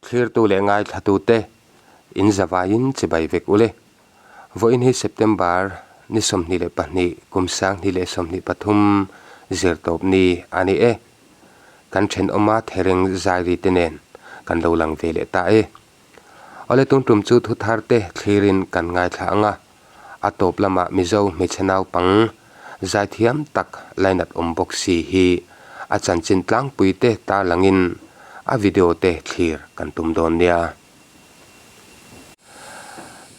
Thlirtu leh ngaithlatute in zavaiin chibai vek ule. Vawiin hi September ni 22 kum 2023 zirtawp ni a ni e. Kan thenawma thereng zairi te nen kan lo lang ve leh ta e. Awle tun tum chu thu thar te thlirin kan ngaithla ang a, a tawp lamah Mizo hmeichhe naupang zaithiam tak lainat awm bawk si hi a chanchin tlangpui te tarlangin a video te thlir kan tum dawn nia.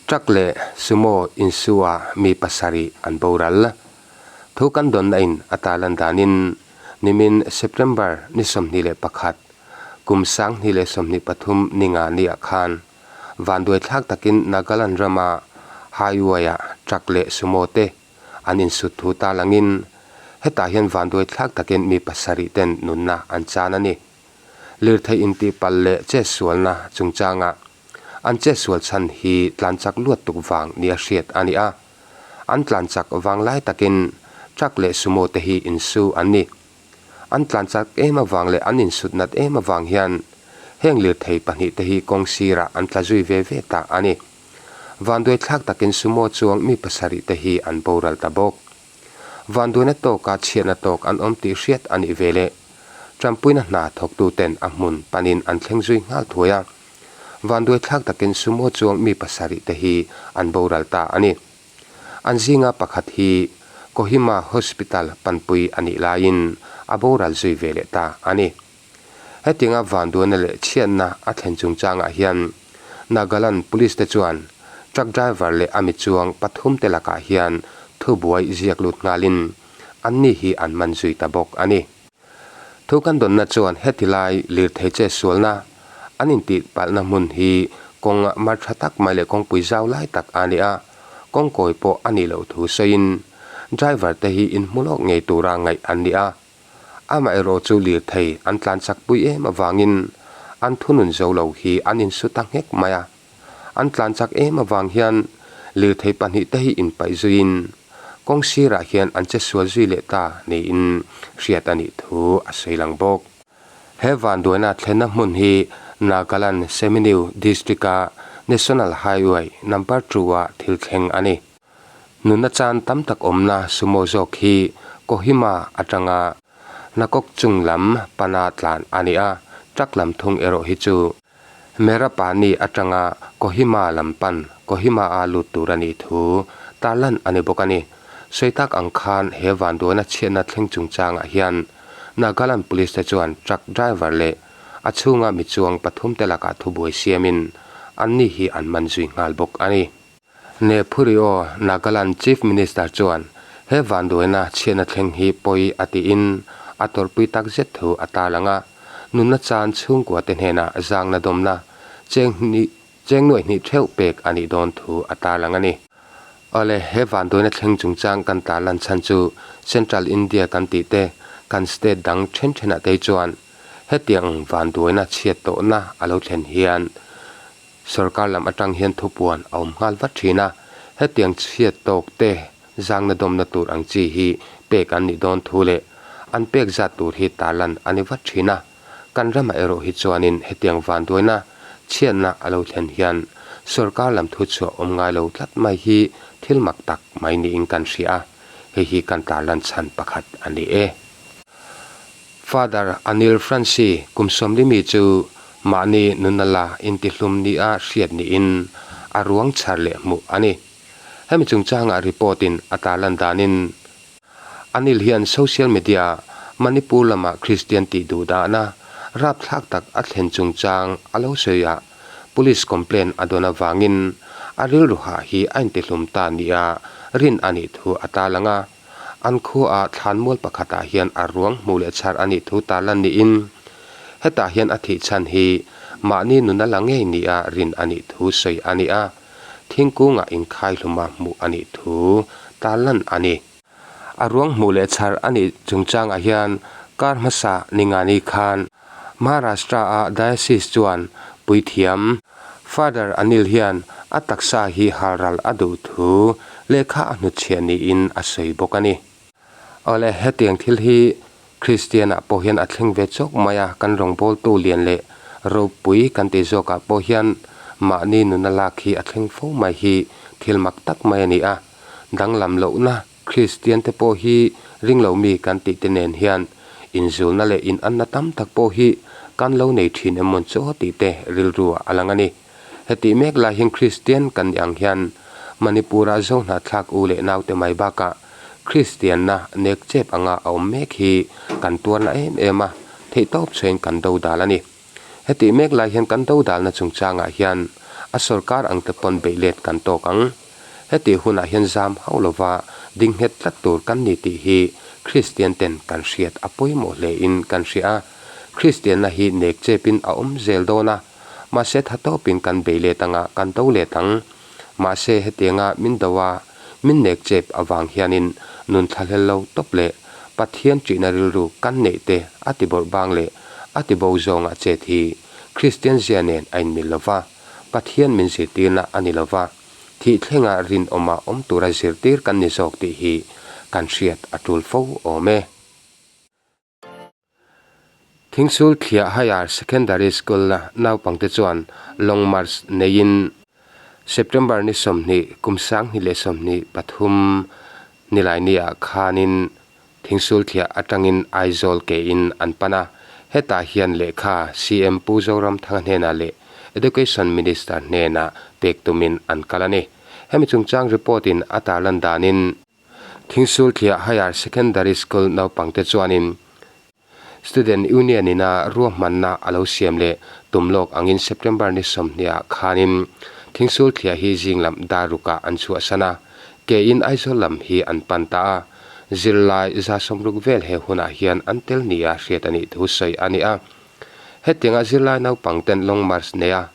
Truck leh Sumo insu-a mi pasarih an boral. Thu kan dawnna in a tarlan danin nimin September ni 21, Kum 2023 ninga niah khan vanduai thlak takin Nagaland rama highway-ah truck leh sumo te an insut thu ta langin hetah hian vanduai thlak takin mi pasarih ten nunna an chan a ni. Lirthei intihpalh leh chetsualna chungchangah an chetsual chhan hi tlan chak luat tuk vang nia hriat a ni a. An tlan chak vanglai takin truck leh sumo te hi insu an ni. An tlan chak em avang leh an insut nat em avang hian heng lirthei pahnihte hi kawng sirah an tla zui ve ve ta a ni. Vanduai thlak takin sumo chuang mi pasarih te hi an boral ta bawk. Vanduaina tawka chhiatna tawk an awm tih hriat a nih ve leh Ṭampuina hna thawktuten a hmun panin an thleng zui nghal thuai a. Vanduai thlak takin sumo chuang mi pasarih te hi an boral ta a ni. An zinga pakhat hi Kohima Hospital panpui a nih laiin a boral zui ve leh ta a ni. Hetianga vanduaina leh chhiatna a thlen chungchangah hian Nagaland Police te chuan truck driver leh a mi chuang pathum te lakah hian thubuai ziak lut nghalin anni hi an man zui ta bawk a ni. Thu kan dawnna chuan heti lai lirthei che sualna an intih palhna hmun hi kawng mar tha tak mai leh kawngpui zau lai tak a ni a, kawngkawi pawh a nih loh thu sawiin driver te hi inhmu lawk ngei tura ngaih an ni a. Amaherawh chu lirthei an tlan chak pui em avangin an thunun zo lo hi an insu ta nghek mai a. An tlan chak em avang hian lirthei pahnihte hi inpaih zuiin kawng sirah hian an che sual zui leh ta niin hriat a nih thu a sawi lang bawk. He vanduaina thlenna hmun hi Nagaland Seminyu District-a National Highway Number Two-a thil thleng a ni. Nunna chan tam tak awmna sumo zawk hi Kohima atanga Nakawk chung lam pana tlan a ni a, truck lam thung erawh hi chu Merapani atanga Kohima lam pan Kohima-a lut tur a nih thu tarlan a ni bawk a ni. Sawi tak ang khan he vanduaina chhiatna thleng chungchangah hian Nagaland Police te chuan truck driver leh a chhunga mi chuang pathum te lakah thubuai siamin anni hi an man zui nghal bawk a ni. Nephureo, Nagaland Chief Minister chuan he vanduaina chhiatna thleng hi pawi a tiin a tawrhpui tak zet thu a tarlang a, nunna chan chhungkua te hnenah zangna dawmna cheng hnih cheng nuaih hnih theuh pek a nih dawn thu a tarlang a ni. Awle, he vanduaina thleng chungchang kan tarlan chhan chu Central India kan tih te, kan state dang then thenah te hi chuan hetiang vanduaina chhiat tawhna a lo thlen hian Sorkar lam atang hian thupuan a awm nghal vat thin a, hetiang chhiat tawk te zangna dawmna tur ang chi hi pek an nih dawn thu leh an pek zat tur hi tarlan a ni vat thin a. Kan ramah erawh hi chuanin hetiang vanduaina chhiatna a lo thlen hian sorkar lam thuchhuah awm ngai lo tlat mai hi thil mak tak mai niin kan hria a, hei hi kan tarlan chhan pakhat a ni e. Father Anil Franci kum sawmli mi chu mahni nunna la intihlum nia hriat niin a ruang chhar leh hmuh a ni. Hemi chungchangah report in a tarlan danin Anil hian social media Manipur lama Kristian tih duh dahna rapthlak tak a thlen chungchang a lo sawi a, police complaint a dawn avangin a rilru hah hi a intihlum ta nia rin a nih thu a tarlang a. An khuaah thlanmual pakhatah hian a ruang hmuh leh chhar a nih thu tarlan niin, hetah hian a thih chhan hi mahni nuna la ngei nia rin a nih thu sawi a ni a, thingkungah inkhaihluma hmuh a nih thu tarlan a ni. A ruang hmuh leh chhar a nih chungchangah hian kar hmasa Ningani khan Maharashtra-a Diocese chuan puithiam Father Anil hian a taksa hi halral a duh thu lehkha a hnutchhiah niin a sawi bawk a ni. Awle, hetiang thil hi Kristian-ah pawh hian a thleng ve chawk mai a, kan rawngbawltu lian leh Ropui kan tih zawkah pawh hian mahni nuna lak hi a thleng fo mai hi thil mak tak mai a ni a. Danglam lohna Kristian te pawh hi ringlo mi kan tih te nen hian inzulna leh inanna tam tak pawh hi kan lo nei thin em mawn chu tih te rilru ah a lang a ni. Hetih mek lai hian Kristian kan nih ang hian Manipur-a zo hnahthlak u leh naute mai bakah Kristianna nek chep anga a awm mek hi kan tuarna em em a, theihtawp chhuain kan dodal a ni. Hetih mek lai hian kan dodalna chungchangah hian a sorkar ang te pawn beih let kan tawk ang. Hetih hunah hian zam hauh lova ding nghet tlat tur kan ni tih hi Kristian ten kan hriat a pawimawh hle in kan hria a. Kristianna hi nek chepin a awm zel dawn a, mahse tha tawpin kan bei let anga kan do let ang. Mahse hetianga min do a, min nek chep avang hianin nun thlahlel lo tawp leh Pathian ṭihna rilru kan neih te a ti bawrh bang leh a ti bo zawnga chet hi Kristian zia nen a inmil lo va, Pathian min zirtirna a ni lo va, thih thlenga rinawma awm tura zirtir kan ni zawk tih hi kan hriat a tul fo awm e. Thingsul Thliah Higher Secondary School naupangte chuan Long March neiin September ni 20 kum 2023 Nilaini-ah khanin Thingsul Thliah atangin Aizawl kein an pan a, hetah hian lehkha CM Pu Zoramthanga hnenah leh Education Minister hnenah pek tumin an kal a ni. Hemi chungchang report-in a tarlan danin, Thingsul Thliah Higher Secondary School naupangte chuanin Student Union ina ruahmanna a lo siam leh tum lawk angin September ni 20 ah khanin Thingsul Thliah hi zing lam dar rukah an chhuahsan a, kein Aizawl lam hi an pan ta a. Zirlai 60 vel he hunah hian an tel nia hriat a nih thu sawi a ni a. Hetianga zirlai naupangten Long March neia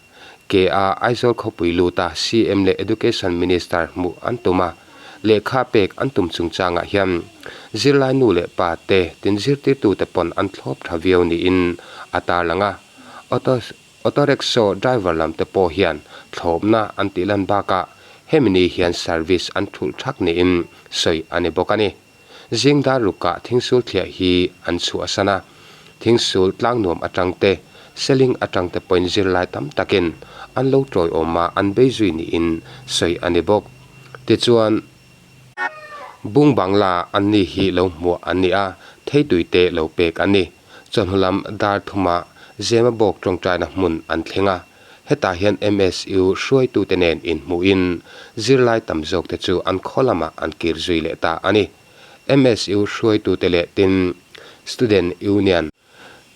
Ke-a Aizawl khawpui luta CM leh Education Minister hmuh an tum a, lehkha pek an tum chungchangah hian zirlai nu leh pa te tin zirtirtute pawn an thlawp tha viau niin a tarlang a. Auto Auto Rickshaw driver lam te pawh hian thlawpna an tih lan bakah hemi ni hian service an thulh thak niin sawi a ni bawk a ni. Zing dar rukah thingsul thliah hi an chhuahsan a, thingsul tlangnuam atang te, seling atang te pawhin zirlai tam takin an lo tawiawm a, an bei zui niin sawi a ni bawk. Tichuan, Bung Bangla an ni hi lo hmuah an ni a, theitui te lo pek an ni. Chawhnu lam dar thumah Zemabawk tawngtaina hmun an thleng a, Hetah hian MSU hruaitute nen inhmuhin zirlai tam zawkte chu an khaw lamah an kir zui leh ta a ni. MSU hruaitute leh tin Student Union,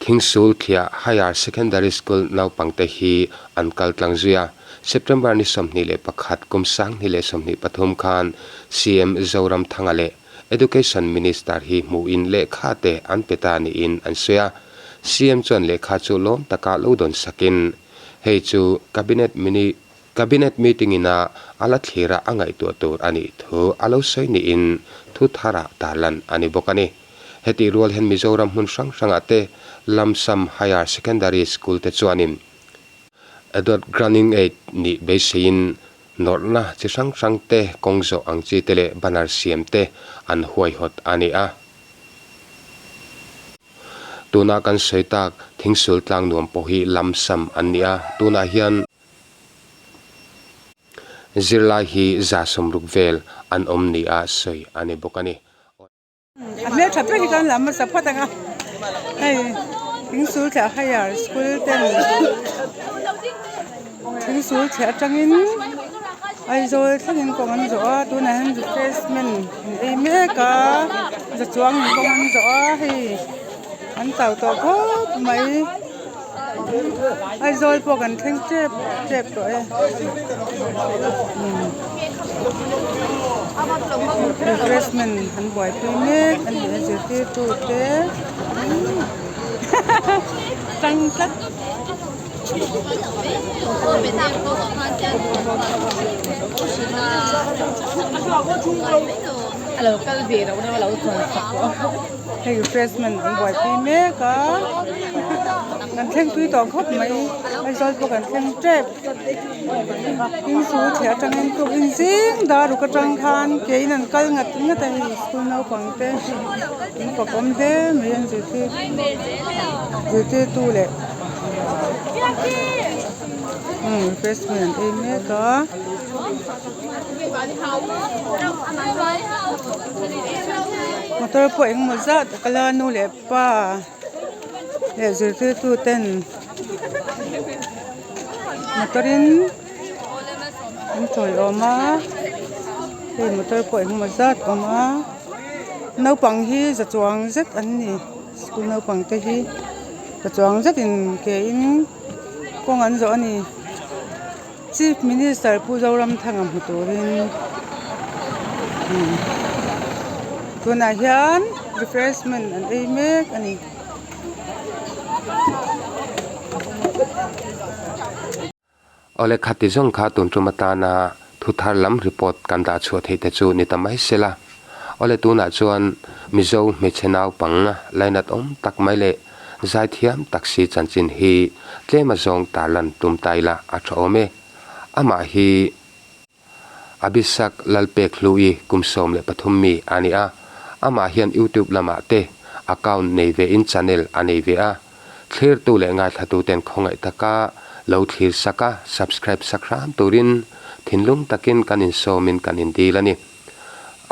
Thingsul Thliah Higher Secondary School naupangte hi an kal tlang zui a. September ni 21 kum 2023 khan CM Zoramthanga leh Education Minister hi hmuhin lehkha te an pe ta niin an sawi a. CM chuan lehkha chu lawm taka lo dawn sakin, hei chu Cabinet mini Cabinet meeting ina a la thlira a ngaihtuah tur a nih thu a lo sawi niin thu tharah tarlan a ni bawk a ni. Hetih rual hian Mizoram hmun hrang hrangah te Lamsam Higher Secondary School te chuanin Adult Grant-in Aid nih beiseiin nawrhna chi hrang hrang te, kawng zawh ang chi te leh banner siam te an huaihawt a ni a. Tuna kan sawi tak Thingsul tlang nuam pawh hi lam sam an ni a, tunah hian zirlai hi 60 vel an awm nia sawi a ni bawk a ni. A hmel tha ber hi kan lam hmasa phawt ang a, hei thingsul thla higher school ten thingsul thla atangin Aizawl thlengin kawng an zawh a tunah hian refreshment an ei mek a za chuangin kawng an zawh a hei an chau tawh khawp mai Aizawl pawh kan thleng tep tep tawh e refreshment an buaipui mek a ni a zirtirtu te tang tlat. Hei refreshment an buaipui mek a kan thleng tui tawh khawp mai Aizawl pawh kan thleng tep insul theh atangin tukin zing dar ruk atang khan kein an kal ngat ngat a hei school naupang te an fakawm hle mai an zirtir zirtirtu leh. Umm refreshment an ei mek a. Motor pawh engemaw zat a kal a nu leh pa leh zirtirtu ten motor in an tawiawm a hei motor pawh engemaw zat a awm a naupang hi za chuang zet an ni school naupang te hi za chuang zetin ke in kawng an zawh a ni chief minister Pu Zoramthanga hmu turin tunah hian refreshment an ei mek a ni. Awle khati zawng kha tun tum atana thu thar lam report kan dah chhuah theih te chu ni ta mai sela. Awle tunah chuan Mizo hmeichhe naupang lainat awm tak mai leh zaithiam tak si chanchin hi tlem azawng tarlan tum ta ila a tha awm e. Amah hi Abishag Lalpekhlui kum 13 mi a ni a, amah hian YouTube lamah te account nei ve in channel a nei ve a, thlirtu leh ngaithlatuten khawngaih taka lo thlir sak a, subscribe sak hram turin thinlung takin kan insawmin kan indil a ni.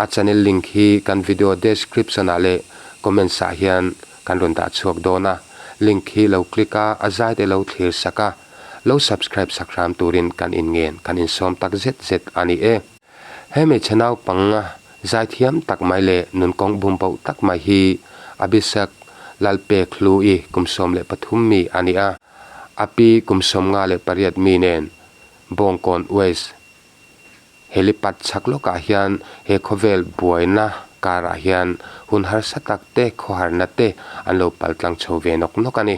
A channel link hi kan video description ah leh comments ah hian kan rawn dah chhuak dawn a, link hi lo click a, a zai te lo thlir sak a, Lo subscribe sak hram turin kan inngen kan insawm tak zet zet a ni e. He hmeichhe naupang zaithiam tak mai leh nunkawng bumboh tak mai hi Abhishek Lalpekhlui kum 13 mi a ni a, a pi kum 58 mi nen Bawngkawn West Helipad chhak lawkah hian he khawvel buaina karah hian hun harsa tak te, khawharna te an lo paltlang chho ve nawk nawk a ni.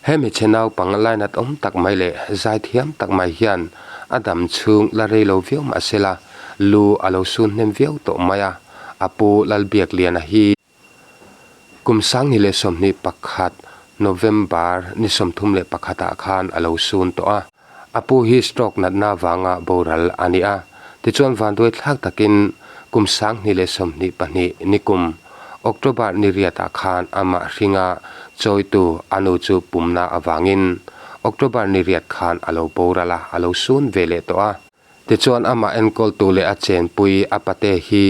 He hmeichhe naupang lainat awm tak mai leh zaithiam tak mai hian a dam chhung la rei lo viau mah sela lu a lo sun hnem viau tawh mai a, a pu Lalbiakliana hi. Kum 2021 November ni 31 ah khan a lo sun tawh a. A pu hi stroke natna vanga boral a ni a. Tichuan vanduai thlak takin kum 2022 nikum October ni riatah khan amah hringa chawitu a nu chu pumna avangin October ni riat khan a lo boral a, a lo sun ve leh tawh a. Tichuan amah enkawltu leh a chenpui a pate hi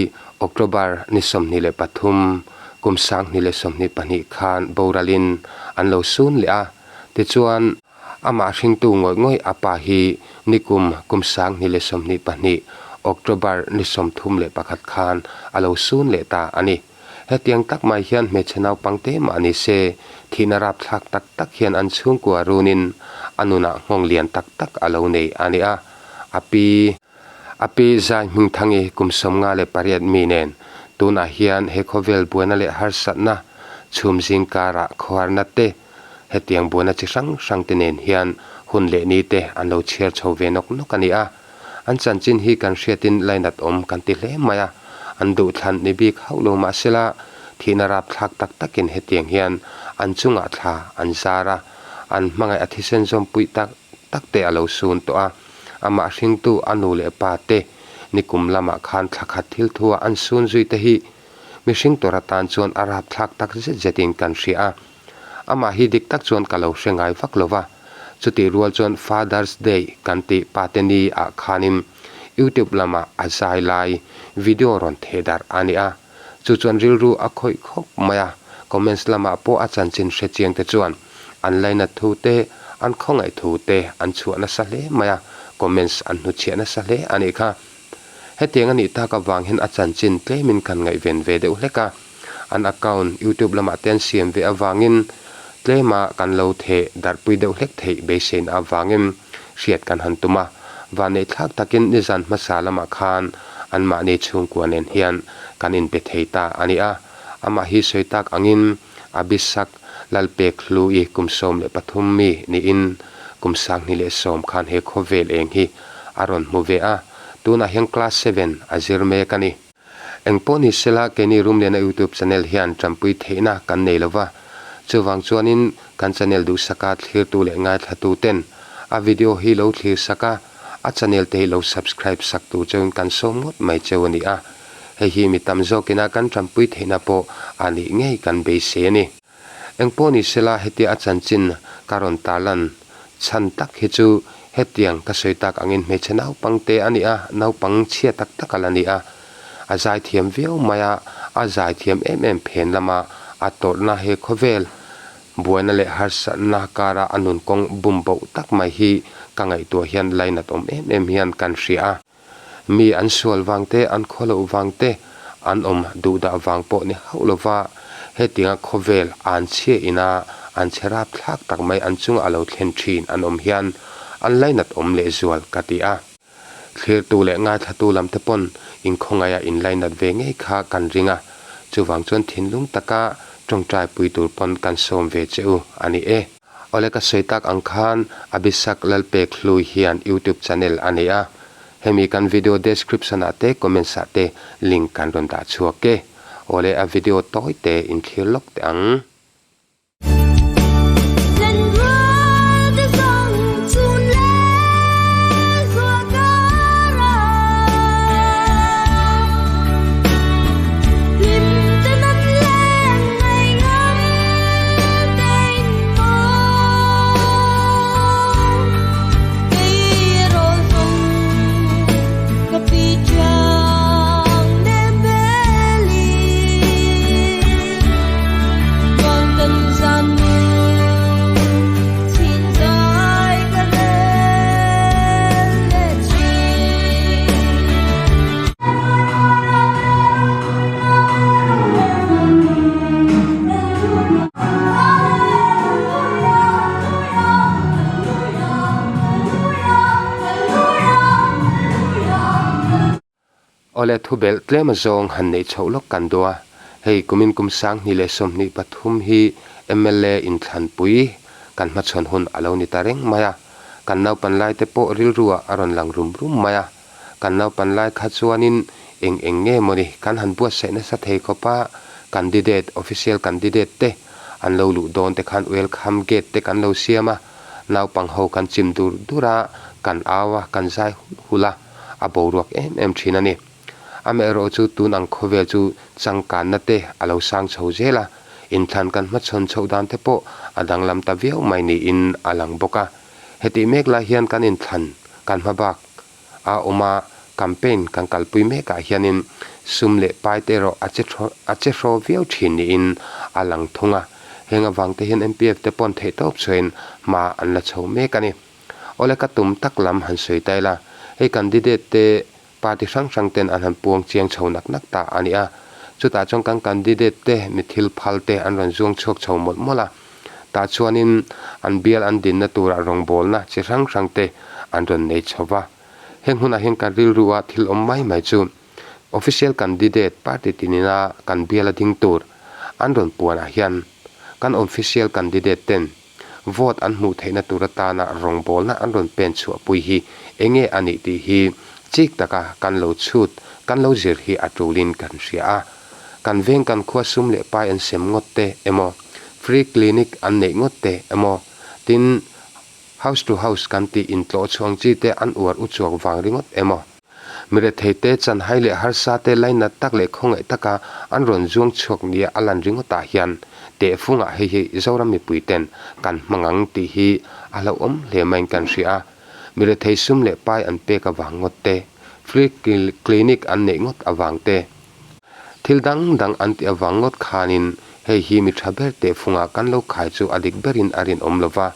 October ni 23, kum 2022 khan boralin an lo sun leh a. Tichuan amah hringtu ngawih ngawih a pa hi nikum kum 2022 October ni 31 khan a lo sun leh ta a ni. Hetiang tak mai hian hmeichhe naupangte mah ni se, thihna rapthlak tak tak hian an chhungkua runin a nunah nghawng lian tak tak a lo nei a ni a. A pi, a pi Zai Hmingthangi kum 58 mi nen tunah hian he khawvel buaina leh harsatna chhum zing karah khawharna te, hetiang buaina chi hrang hrang te nen hian hun leh ni te an lo chhiar chho ve nawk nawk a ni a. An chanchin hi kan hriatin lainat awm kan ti hle mai a, an duhthlan ni bik hauh lo mah sela, thihna rapthlak tak takin hetiang hian an chungah thla an zar a, an hmangaih a thisen zawmpuih tak tak te a lo sun tawh a. Amah hringtu a nu leh pa te nikum lamah khan thla khat thil thua an sun zui te hi mihring tur atan chuan a rapthlak tak zet zetin kan hria a. Amah hi dik tak chuan ka lo hre ngai vak lo va, chutih rual chuan Father's Day kan tih pate ni ah khanin YouTube lamah a zai lai video rawn theh darh a ni a, chu chuan rilru a khawih khawp mai a, comments lamah pawh a chanchin hre chiang te chuan an lainat thu te, an khawngaih thu te an chhuah nasa hle mai a, comments an hnuchhiah nasa hle a nih kha. Hetiang a nih tak avang hian a chanchin tlemin kan ngaihven ve deuh hlek a. An account youtube lamah te an siam ve avangin tlema kan lo theh darhpui deuh hlek theih beiseina avangin hriat kan han tum a. Vanneihthlak takin nizan hmasa lamah khan anmahni chhungkua nen hian kan inbe thei ta a ni a. Amah hi sawi tak angin Abishag Lalpekhlui kum 13 mi niin kum 2010 khan he khawvel eng hi a rawn hmu ve a, tunah hian class seven a zir mek a ni. Engpawh ni sela keini Rumliana YouTube channel hian tanpui theihna kan nei lova, chuvang chuanin kan channel duhsaka thlirtu leh ngaithlatu ten a video hi lo thlir sak a, a channel te hi lo subscribe sak tur cheuin kan sawm ngawt mai cheu a ni a, hei hi mi tam zawkina kan tanpui theihna pawh a nih ngei kan beisei a ni. Engpawh ni sela hetia a chanchin ka rawn tarlan. Chhan tak hi chu hetiang ka sawi tak angin hmeichhe naupang te a ni a, naupang chhia tak tak a la ni a. A zaithiam viau mai a, a zaithiam em em phen lama a tawrhna he khawvel buaina leh harsatna kara a nun kawng bum boh tak mai hi ka ngaihtuah hian lainat awm em em hian kan hria a. Mi an sual vang te, an khaw loh vang te, an awm duh dah vang pawh ni hauh lova hetianga khawvel an chhia ina an chhe rap thlak tak mai an chunga a lo thlen thin an awm hian an lainat awm lehzual ka ti a. Thlirtu leh ngaithlatu lam te pawn inkhawngaiha inlainat ve ngei kha kan ring a, chuvang chuan thinlung taka tawngtai pui tur pawn kan sawm ve che u a ni e. Awle ka sawi tak ang khan Abhisak Lalpek Hlui hian YouTube channel a nei a, hemi kan video description ah te comments ah te link kan rawn dah chhuak e. Awle a video tawi te inthlir lawk teh ang. Awle thubelh tlem azawng han neih chhoh lawk kan duh a, hei kumin kum 2023 hi mla inthlanpui kan hmachhawn hun a lo ni ta reng mai a, kan naupan lai te pawh rilru ah a rawn lang rum rum mai a. Kan naupan lai kha chuanin eng eng nge mawni kan han buatsaih nasa thei khawp a, candidate, official candidate te an lo luh dawn te khan welcome gate te kan lo siam a, naupang ho kan chim dur dur a, kan au a, kan zai hulh hulh a, a boruak em em thin a ni. Amaherawh chu tun ang khawvel chu changkanna te a lo sang chho zel a, inthlan kan hmachhawn chhoh dan te pawh a danglam ta viau mai niin a lang bawk a. Hetih mek lai hian kan inthlan kan hma bak a awm a, campaign kan kalpui mekah hianin sum leh pai te erawh a che a che hraw viau thin niin a lang thung a. Heng avang te hian MPF te pawn theihtawp chhuahin hma an la chho mek a ni. Awle ka tum tak lam han sawi ta ila, hei candidate te party hrang hrang ten an han puang chiang chho nak nak ta a ni a. Chutah chuan kan candidate te mi thil phal te an rawn zuang chhuak chho mawlh mawlh a. Tah chuanin an bial an dinna turah rawngbawlna chi hrang hrang te an rawn nei chho va. Heng hunah hian kan rilru a thil awm mai mai chu official candidate party tinina kan bial a ding tur an rawn puanah hian kan official candidate ten vote an hmuh theihna tur atana rawngbawlna an rawn pen chhuahpui hi enge a nih tih hi chik taka kan lo chhut, kan lo zir hi a tulin kan hria a. Kan veng kan khua sum leh pai an sem ngawt te emaw, free clinic an neih ngawt te emaw, tin house to house kan tih intlawh chhuang chi te an uar u chuak vang ringawt emaw. Mirethei te chanhai leh harsa te lainat tak leh khawngaih taka an rawn zuang chhuak nia a lan ringawtah hian tehfungah hei hi Zoram mipui ten kan hmang ang tih hi a hlauhawm hle maiin kan hria a. Mirethei sum leh pai an pek avang ngawt te, free clinic an neih ngawt avang te, thil dang dang an tih avang ngawt khanin hei hi mi tha ber tehfungah kan lo khai chu a dik berin a rinawm lova.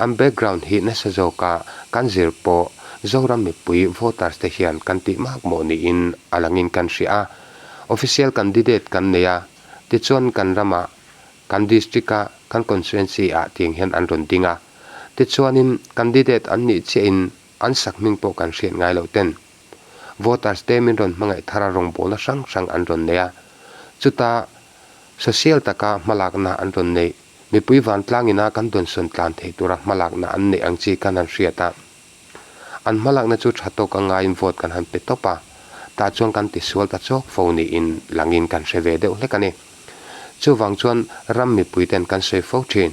An background hi nasa zawka kan zir pawh Zoram mipui voters te hian kan tih mak mawh niin a langin kan hria a. Official candidate kan nei a, tichuan kan ramah, kan district ah, kan constituency ah tiang hian an rawn ding a. Tichuanin candidate an nih chiahin an sakhming pawh kan hriat ngai loh ten voters te min rawn hmangaih thar a rawngbawlna hrang hrang an rawn nei a. Chuta social taka hmalakna an rawn neih. Mipui vantlang ina kan dawnsawn tlan theih tura hmalakna an neih ang chi kan han hriat a. An hmalakna chu tha tawk a ngaiin vote kan han pe tawp a, tah chuan kan tisual ta chawk fo niin langin kan hre ve deuh hlek a ni. Chuvang chuan ram mipui ten kan sawi fo thin.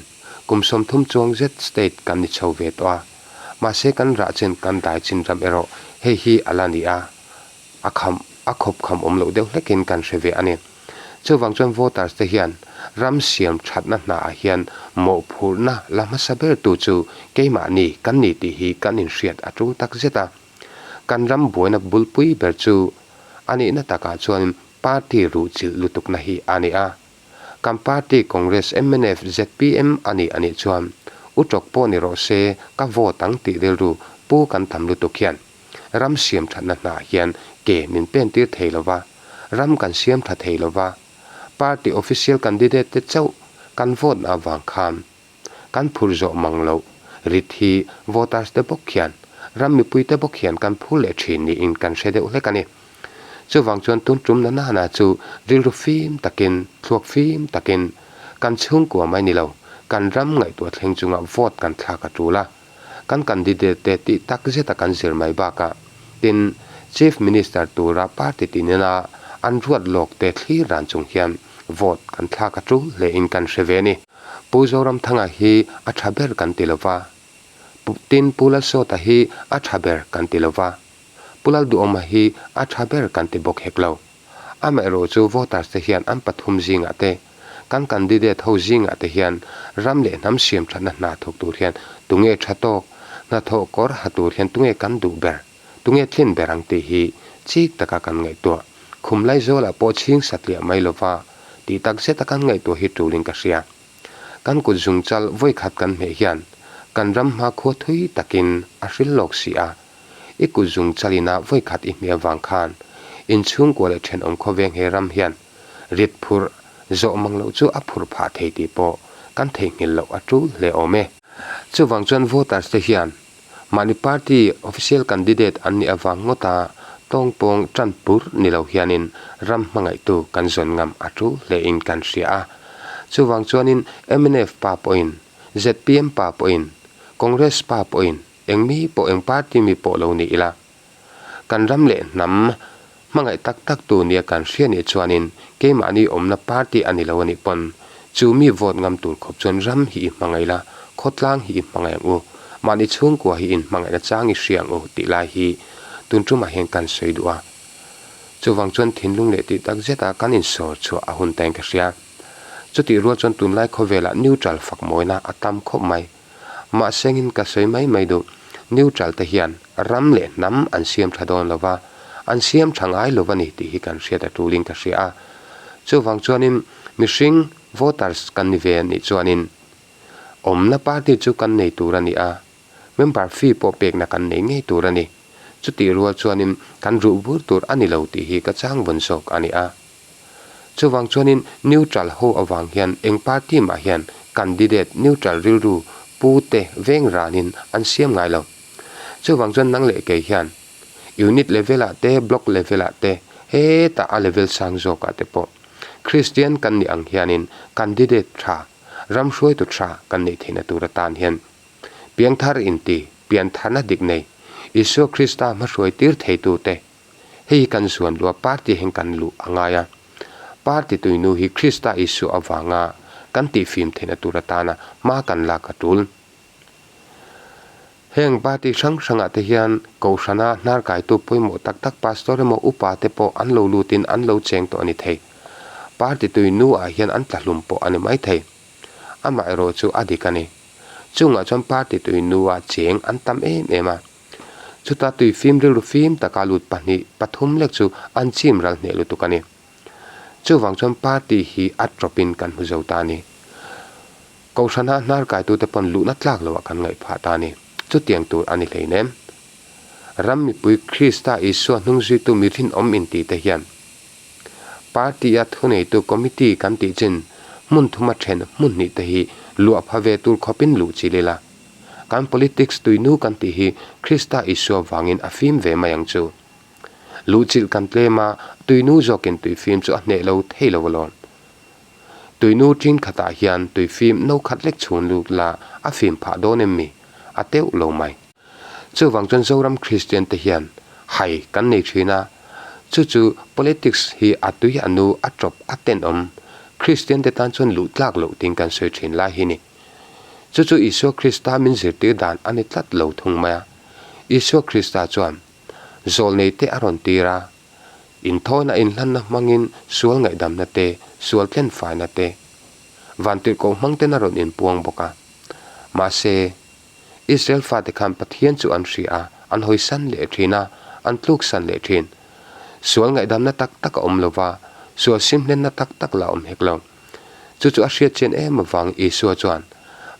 Kum 30 chuang zet state kan ni chho ve tawh a. Mahse kan rah chin kan dai chin ram erawh hei hi a la ni a, a kham a khawp kham awm loh deuh hlekin kan hre ve a ni. Chuvang chuan voters te hian Ram siam thatna hnaah hian mawhphurhna la hmasa bertu chu keimahni kan ni tih hi kan inhriat a tul tak zet a. Kan ram buaina bulpui ber chu a nihna takah chuan party ruhchilh lutukna hi a ni a. Kan party Congress mnf zpm a nih a nih chuan u tawk pawh ni rawh se ka vote ang tih rilru pu kan tam lutuk hian ram siam thatna hnaah hian ke min pen tir thei lova, ram kan siam tha thei lova, party official candidate te chauh kan vote na avang khan kan phur zawh mang loh rit hi voters te bawk hian ram mipui te bawk hian kan phur leh thin niin kan hre deuh hlek a ni. Chuvang chuan tun tum na nana chu rilru fim takin, thluak fim takin kan chhungkua mai ni lo, kan ram ngaihtuah thleng chunga vote kan thlak a tul a. Kan candidate te tih tak zeta kan zir mai bakah tin Chief Minister tura party tinina an ruat lawk te thlir dan chung hian vote kan thlak a tul hlein kan hre ve a ni. Pu Zoramthanga hi a tha ber kan ti lova, tin Pu Lalsawta hi a tha ber kan ti lova, Pu Lalduhawma hi a tha ber kan ti bawk hek lo. Amaherawh chu voters te hian an pathum zingah te, kan candidate ho zingah te hian ram leh hnam siam thatna hna thawk tur hian tunge tha tawk, hnathawh kawr ha tur hian tunge kan duh ber, tunge tlin ber ang tih hi chik taka kan ngaihtuah. Khum Laizawlah pawh chhing satliah mai lova tih tak zeta kan ngaihtuah hi tulin ka hria. Kan kut zungchal vawikhat kan hmeh hian kan ram hmakhua thui takin a hril lawk si a, I kut zung chalina vawikhat i hmeh avang khan inchhungkua leh thenawm khawveng he ram hian rit phurh zawh mang loh chu a phurh phah thei tih pawh kan theihnghilh loh a tul hle awm e. Chuvang chuan voters te hian mahni party official candidate an nih avang ngawta tawngpawng tan pur ni lo hianin ram hmangaihtu kan zawn ngam a tul hlein kan hria a. Chuvang chuanin mnf pa pawhin, zpm pa pawhin, Congress pa pawhin, Eng mi pawh eng party mi pawh lo ni ila, kan ram leh hnam hmangaih tak tak tu nia kan hria nih chuanin keimahni awmna party a ni lo a nih pawn chu mi vote ngam tur khawp chuan ram hi i hmangaih la, khawtlang hi i hmangaih ang u, mahni chhungkua hi in hmangaihna chang i hria ang u tih lai hi tun tumah hian kan sawi duh a. Chuvang chuan thinlung leh tih tak zeta kan insawr chhuah a hun tain ka hria. Chutih rual chuan tunlai khawvelah neutral fak mawina a tam khawp mai. Mahsengin ka sawi mai mai duh, neutral te hian ram leh hnam an siam tha dawn lova, an siam tha ngai lo a ni tih hi kan hriat a tulin ka hria a. Chuvang chuanin mihring, voters, kan ni ve a nih chuanin awmna party chu kan nei tur a ni a, member fee pawh pekna kan nei ngei tur a ni. Chutih rual chuanin kan ruh bur tur a ni lo tih hi ka chang vawn zawk a ni a. Chuvang chuanin neutral ho avang hian eng party mah hian candidate neutral rilru pu te veng ranin an siam ngai lo. Chuvang chuan nang leh kei hian unit level ah te block level ah te hetah a level sang zawk ah te pawh Christian kan nih ang hianin candidate tha, ram hruaitu tha kan neih theihna tur atan hian piangthar inti, piantharna dik nei, Isua Krista hmahruai tir theitu te Hei hi kan zuan lua party hian kan luh a ngai a. Party tuinu hi Krista Isua avanga kan tihfim theihna tur atana hma kan lak a tul. Heng party hrang hrangah te hian Kohhrana hnar kaitu pawimawh tak tak pastor emaw upa te pawh an lo lutin an lo cheng tawh a ni thei. Party tuinu ah hian an tlahlum pawh a ni mai thei. Amaherawh chu a dik a ni. Chungah chuan party tuinu ah cheng an tam em em a. Chuta tui fim rilru fim taka lut pahnih pathum lek chu an chim ral hneh lutuk a ni. Chuvang chuan party hi a tawpin kan hmu zo ta a ni. Kohhrana hnar kaitute pawn luhna tlak loah kan ngaih phah ta a ni. Chutiang tur a ni hleinem. Ram mipui Krista Isua hnung zuitu mi rinawm inti te hian party-a thuneitu committee kan tih chin hmun thuma then hmun hnih te hi luah pha ve tur khawpin luh chil ila. Kan politics tuinu kan tih hi Krista Isua vangin a fim ve mai ang chu. Luhchilh kan tlem a, tuinu zawkin tui fim chu a hneh lo thei lo alawm. Tuinu ṭin khatah hian tui fim no khat lek chhun lut la a fim phah dawn em mi? A teuh lo mai. Chuvang chuan Zoram Kristian te hian hai kan nei ṭhin a, chu chu politics hi a tui a nu a ṭawp a tenawm Kristian te tan chuan luh tlak loh tiin kan sawi ṭhin lai hi ni. Chu chu Isua Krista min zirtir dan a ni tlat lo thung mai a. Isua Krista chuan zawlneite a rawn tir a, inthawina inhlanna hmangin sual ngaihdamna te, sual tlenfaina te, Vantirhkoh hmangten a rawn inpuang bawk a. Mahse, Israel fate khan Pathian chu an hria a, an hawisan leh thin a, an tluksan leh thin. Sual ngaihdamna tak tak a awm lo va, sual simhlenna tak tak lah a awm hek lo. Chu chu a hriat chian em avang Isua chuan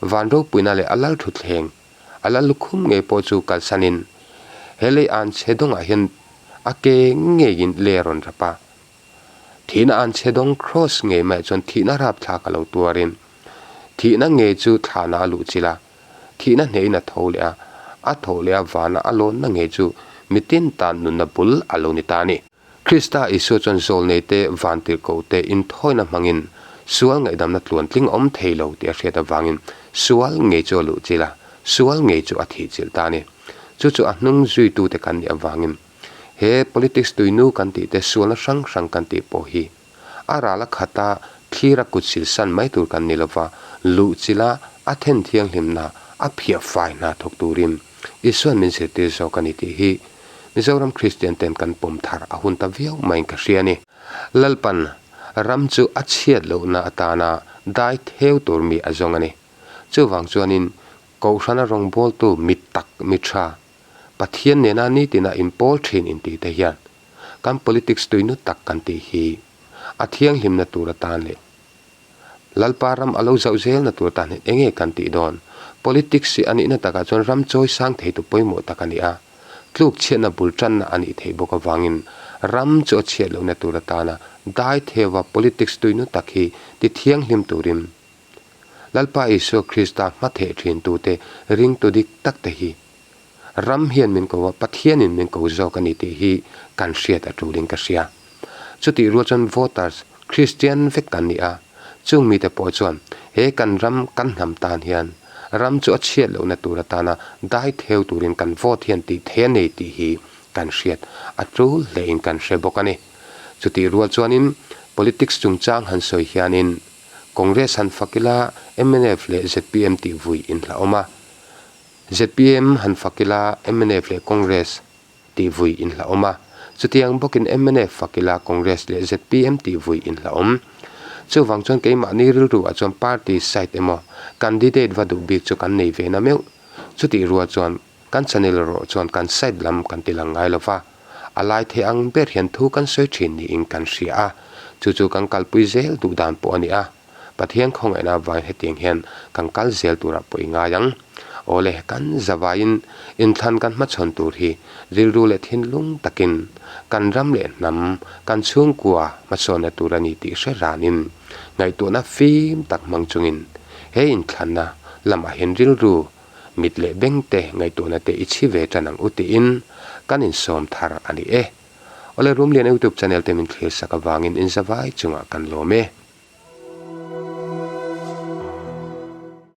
van ropuina leh a lal thutthleng, a lal lukhum ngei pawh chu kalsanin he lei an chhe dawngah hian a ke ngeiin le a rawn rap a. Thihna an chhe dawng kraws ngei maiah chuan thihna rapthlak a lo tuarin thihna ngei chu thlahna a luh chilh a, thihna hnehin a tho leh a, a tho leh a vana a lawnna ngei chu mitin tan nunna bul a lo ni ta a ni. Krista Isua chuan zawlneite vantirhkohte inthawina hmangin sual ngaihdamna tluantling a awm thei lo tih a hriat avangin sual ngei chu a luh chilh a, sual ngei chu a thih chilh ta a ni. Chu chu a hnung zuitute kan nih avangin he politics tuinu kan tih te sualna hrang hrang kan tih pawh hi a ral a khata thlir a kut silsan mai tur kan ni lova, luh chilh a a then thianghlimna a phiah fai hna thawk turin Isuan min zirtir zawk a ni tih hi Mizoram Kristian ten kan pawm thar a hun ta viau maiin ka hria a ni. Lalpan ram chu a chhiat lohna atana dai theu tur mi a zawng a ni. Chuvang chuanin Kohhrana rawngbawltu mi tak mi tha, Pathian nena nitina inpawl thin intih te hian kan politics tuinu tak kan tih hi a thianghlimna tur atan leh Lalpa ram a lo zauh zelna tur atan hian enge kan tih dawn? Politics hi a nihna takah chuan ram chawi sang theitu pawimawh tak a ni a, tluk chhiatna bul tanna a nih theih bawk avangin ram chu a chhiat lohna tur atana dai theuva politics tuinu tak hi ti thianghlim turin Lalpa Isua Krista hmatheh thintute ringtu dik tak te hi Ram hian min ko a, Pathianin min ko zawk a ni tih hi kan hriat a tulin ka hria. Chutih rual chuan voters Kristian vek kan ni a, chung mite pawh chuan he kan ram kan hnam tan hian ram chu a chhiat lohna tur atana dai theu turin kan vote hian tih thei a nei tih hi kan hriat a tul hlein kan hre bawk a ni. Chutih rual chuanin politics chungchang han sawi hianin Congress han fak ila mnf leh zpm tih vui inhlauhawm a, Zpm han fak ila mnf leh Congress tih vui inhlauhawm a, chutiang bawkin mnf fak ila Congress leh zpm tih vui inhlauhawm. Chuvang chuan keimahni rilru ah chuan party side emaw candidate va duh bik chu kan nei ve na meuh. Chutih rual chuan kan channel erawh chuan kan side lam kan ti lang ngai lova, a lai thei ang ber hian thu kan sawi thin niin kan hria a, chu chu kan kalpui zel duh dan pawh a ni a. Pathian khawngaihna avangin hetiang hian kan kal zel turah pawh i ngai ang. Awle, kan zavaiin inthlan kan hmachhawn tur hi rilru leh thinlung takin kan ram leh hnam, kan chhungkua hmasawnna tur a ni tih hre ranin ngaihtuahna fim tak hmang chungin he inthlanna lamah hian rilru, mit leh bengte ngaihtuahna te i chhi ve tan ang u tiin kan insawm thar a ni e. Awle, Rumlian YouTube channel te min thlir sak avangin inzavai chungah kan lawm e.